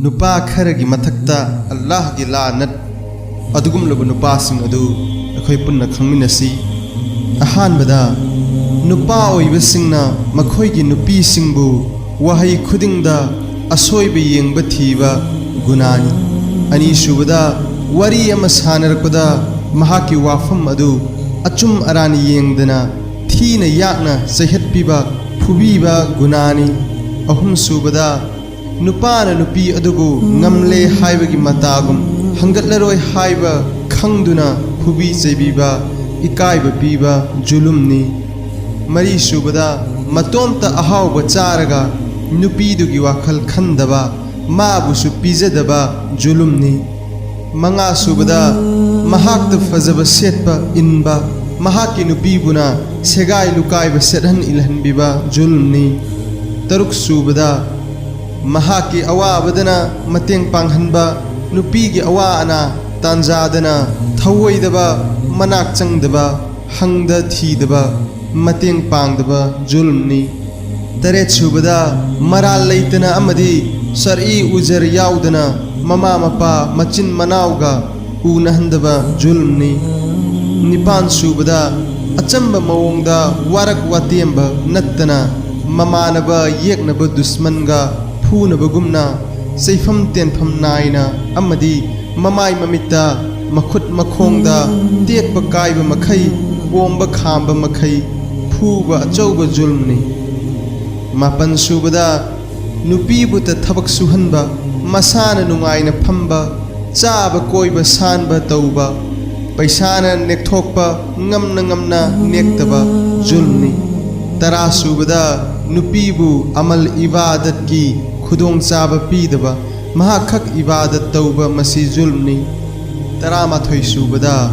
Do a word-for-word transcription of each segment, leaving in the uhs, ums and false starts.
ꯅꯨꯄꯥ ꯈꯔꯒꯤ ꯃꯊꯛꯇ ꯑꯜꯂꯥꯍꯒꯤ ꯂꯥꯅꯠ꯫ ꯑꯗꯨꯒꯨꯝꯂꯕ ꯅꯨꯄꯥꯁꯤꯡ ꯑꯗꯨ ꯑꯩꯈꯣꯏ ꯄꯨꯟꯅ ꯈꯪꯃꯤꯟꯅꯁꯤ꯫ ꯑꯍꯥꯟꯕꯗ, ꯅꯨꯄꯥ ꯑꯣꯏꯕꯁꯤꯡꯅ ꯃꯈꯣꯏꯒꯤ ꯅꯨꯄꯤꯁꯤꯡꯕꯨ ꯋꯥꯍꯩ ꯈꯨꯗꯤꯡꯗ ꯑꯁꯣꯏꯕ ꯌꯦꯡꯕ ꯊꯤꯕ ꯒꯨꯅꯥꯅꯤ꯫ ꯑꯅꯤꯁꯨꯕꯗ, ꯋꯥꯔꯤ ꯑꯃ ꯁꯥꯟꯅꯔꯛꯄꯗ ꯃꯍꯥꯛꯀꯤ ꯋꯥꯐꯝ ꯑꯗꯨ ꯑꯆꯨꯝ ꯑꯔꯥꯟ ꯌꯦꯡꯗꯅ ꯊꯤꯅ ꯌꯥꯛꯅ ꯆꯩꯍꯠꯄꯤꯕ, ꯐꯨꯕꯤꯕ ꯒꯨꯅꯥꯅꯤ꯫ ꯑꯍꯨꯝꯁꯨꯕꯗ, ꯅꯨꯄꯥꯅ ꯅꯨꯄꯤ ꯑꯗꯨꯕꯨ ꯉꯝꯂꯦ ꯍꯥꯏꯕꯒꯤ ꯃꯇꯥꯒꯨꯝ ꯍꯪꯒꯠꯂꯔꯣꯏ ꯍꯥꯏꯕ ꯈꯪꯗꯨꯅ ꯐꯨꯕꯤ ꯆꯩꯕꯤꯕ, ꯏꯀꯥꯏꯕ ꯄꯤꯕ ꯖꯨꯂꯨꯝꯅꯤ꯫ ꯃꯔꯤꯁꯨꯕꯗ, ꯃꯇꯣꯝꯇ ꯑꯍꯥꯎꯕ ꯆꯥꯔꯒ ꯅꯨꯄꯤꯗꯨꯒꯤ ꯋꯥꯈꯜ ꯈꯟꯗꯕ, ꯃꯥꯕꯨꯁꯨ ꯄꯤꯖꯗꯕ ꯖꯨꯂꯨꯝꯅꯤ꯫ ꯃꯉꯥꯁꯨꯕꯗ, ꯃꯍꯥꯛꯇ ꯐꯖꯕ ꯁꯦꯠꯄ ꯏꯟꯕ, ꯃꯍꯥꯛꯀꯤ ꯅꯨꯄꯤꯕꯨꯅ ꯁꯦꯒꯥꯏ ꯂꯨꯀꯥꯏꯕ ꯁꯦꯠꯍꯟ ꯏꯜꯍꯟꯕꯤꯕ ꯖꯨꯜꯝꯅꯤ꯫ ꯇꯔꯨꯛꯁꯨꯕꯗ, ꯃꯍꯥꯛꯀꯤ ꯑꯋꯥꯕꯗꯅ ꯃꯇꯦꯡ ꯄꯥꯡꯍꯟꯕ, ꯅꯨꯄꯤꯒꯤ ꯑꯋꯥ ꯑꯅꯥ ꯇꯥꯟꯖꯥꯗꯅ ꯊꯧꯑꯣꯏꯗꯕ, ꯃꯅꯥꯛ ꯆꯪꯗꯕ, ꯍꯪꯗ ꯊꯤꯗꯕ, ꯃꯇꯦꯡ ꯄꯥꯡꯗꯕ ꯖꯨꯜꯝꯅꯤ꯫ ꯇꯔꯦꯠꯁꯨꯕꯗ, ꯃꯔꯥꯜ ꯂꯩꯇꯅ ꯑꯃꯗꯤ ꯁꯔꯏ ꯎꯖꯔ ꯌꯥꯎꯗꯅ ꯃꯃꯥ ꯃꯄꯥ ꯃꯆꯤꯟ ꯃꯅꯥꯎꯒ ꯎꯅꯍꯟꯗꯕ ꯖꯨꯜꯝꯅꯤ꯫ ꯅꯤꯄꯥꯟꯁꯨꯕꯗ, ꯑꯆꯝꯕ ꯃꯑꯣꯡꯗ ꯋꯥꯔꯛ ꯋꯥꯇꯦꯝꯕ ꯅꯠꯇꯅ ꯃꯃꯥꯟꯅꯕ ꯌꯦꯛꯅꯕ ꯗꯨꯁꯃꯟꯒ ꯐꯨꯅꯕꯒꯨꯝꯅ ꯆꯩꯐꯝ ꯇꯦꯟꯐꯝ ꯅꯥꯏꯅ ꯑꯃꯗꯤ ꯃꯃꯥꯏ ꯃꯃꯤꯠꯇ, ꯃꯈꯨꯠ ꯃꯈꯣꯡꯗ ꯇꯦꯛꯄ ꯀꯥꯏꯕ ꯃꯈꯩ, ꯄꯣꯝꯕ ꯈꯥꯝꯕ ꯃꯈꯩ ꯐꯨꯕ ꯑꯆꯧꯕ ꯖꯨꯜꯝꯅꯤ꯫ ꯃꯥꯄꯟꯁꯨꯕꯗ, ꯅꯨꯄꯤꯕꯨꯇ ꯊꯕꯛ ꯁꯨꯍꯟꯕ, ꯃꯁꯥꯅ ꯅꯨꯡꯉꯥꯏꯅ ꯐꯝꯕ, ꯆꯥꯕ ꯀꯣꯏꯕ ꯁꯥꯟꯕ ꯇꯧꯕ, ꯄꯩꯁꯥꯅ ꯅꯦꯛꯊꯣꯛꯄ, ꯉꯝꯅ ꯉꯝꯅ ꯅꯦꯛꯇꯕ ꯖꯨꯜꯝꯅꯤ꯫ ꯇꯔꯥꯁꯨꯕꯗ, ꯅꯨꯄꯤꯕꯨ ꯑꯃꯜ ꯏꯕꯥꯗꯠꯀꯤ ꯈꯨꯗꯣꯡꯆꯥꯕ ꯄꯤꯗꯕ, ꯃꯍꯥꯛꯈꯛ ꯏꯕꯥꯗꯠ ꯇꯧꯕ, ꯃꯁꯤ ꯖꯨꯜꯝꯅꯤ꯫ ꯇꯔꯥꯃꯥꯊꯣꯏꯁꯨꯕꯗ,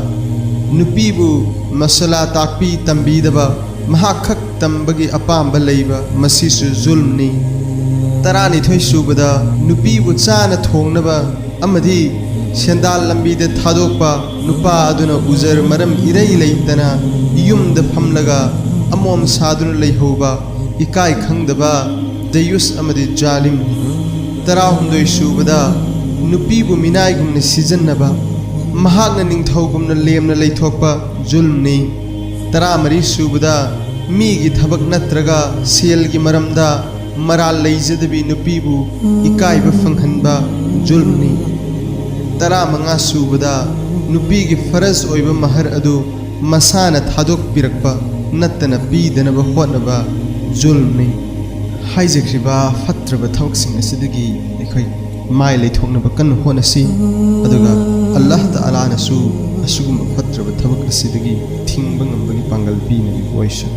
ꯅꯨꯄꯤꯕꯨ ꯃꯁꯂꯥ ꯇꯥꯛꯄꯤ ꯇꯝꯕꯤꯗꯕ, ꯃꯍꯥꯛꯈꯛ ꯇꯝꯕꯒꯤ ꯑꯄꯥꯝꯕ ꯂꯩꯕ, ꯃꯁꯤꯁꯨ ꯖꯨꯜꯝꯅꯤ꯫ ꯇꯔꯥꯅꯤꯊꯣꯏꯁꯨꯕꯗ, ꯅꯨꯄꯤꯕꯨ ꯆꯥꯅ ꯊꯣꯡꯅꯕ ꯑꯃꯗꯤ ꯁꯦꯟꯗꯥꯜ ꯂꯝꯕꯤꯗ ꯊꯥꯗꯣꯛꯄ, ꯅꯨꯄꯥ ꯑꯗꯨꯅ ꯎꯖꯔ ꯃꯔꯝ ꯏꯔꯩ ꯂꯩꯇꯅ ꯌꯨꯝꯗ ꯐꯝꯂꯒ ꯑꯃꯣꯝ ꯁꯥꯗꯨꯅ ꯂꯩꯍꯧꯕ, ꯏꯀꯥꯏ ꯈꯪꯗꯕ, ꯗꯌꯨꯁ ꯑꯃꯗꯤ ꯖꯥꯂꯤꯝꯅꯤ꯫ ꯇꯔꯥꯍꯨꯝꯗꯣꯏ ꯁꯨꯕꯗ, ꯅꯨꯄꯤꯕꯨ ꯃꯤꯅꯥꯏꯒꯨꯝꯅ ꯁꯤꯖꯤꯟꯅꯕ, ꯃꯍꯥꯛꯅ ꯅꯤꯡꯊꯧꯒꯨꯝꯅ ꯂꯦꯝꯅ ꯂꯩꯊꯣꯛꯄ ꯖꯨꯜꯝꯅꯤ꯫ ꯇꯔꯥꯃꯔꯤ ꯁꯨꯕꯗ, ꯃꯤꯒꯤ ꯊꯕꯛ ꯅꯠꯇ꯭ꯔꯒ ꯁꯦꯜꯒꯤ ꯃꯔꯝꯗ ꯃꯔꯥꯜ ꯂꯩꯖꯗꯕꯤ ꯅꯨꯄꯤꯕꯨ ꯏꯀꯥꯏꯕ ꯐꯪꯍꯟꯕ ꯖꯨꯜꯝꯅꯤ꯫ ꯇꯔꯥꯃꯉꯥ ꯁꯨꯕꯗ, ꯅꯨꯄꯤꯒꯤ ꯐꯔꯖ ꯑꯣꯏꯕ ꯃꯍꯔ ꯑꯗꯨ ꯃꯁꯥꯅ ꯊꯥꯗꯣꯛꯄꯤꯔꯛꯄ ꯅꯠꯇꯅ ꯄꯤꯗꯅꯕ ꯍꯣꯠꯅꯕ ꯖꯨꯜꯝꯅꯤ꯫ ꯍꯥꯏꯖꯈ꯭ꯔꯤꯕ ꯐꯠꯇ꯭ꯔꯕ ꯊꯕꯛꯁꯤꯡ ꯑꯁꯤꯗꯒꯤ ꯑꯩꯈꯣꯏ ꯃꯥꯏ ꯂꯩꯊꯣꯛꯅꯕ ꯀꯟꯅ ꯍꯣꯠꯅꯁꯤ, ꯑꯗꯨꯒ ꯑꯜꯂꯥꯍ ꯇꯥꯂꯥꯅꯁꯨ ꯑꯁꯤꯒꯨꯝꯕ ꯐꯠꯇ꯭ꯔꯕ ꯊꯕꯛ ꯑꯁꯤꯗꯒꯤ ꯊꯤꯡꯕ ꯉꯝꯕꯒꯤ ꯄꯥꯡꯒꯜ ꯄꯤꯅꯕꯤꯕ ꯑꯣꯏꯁꯅꯨ꯫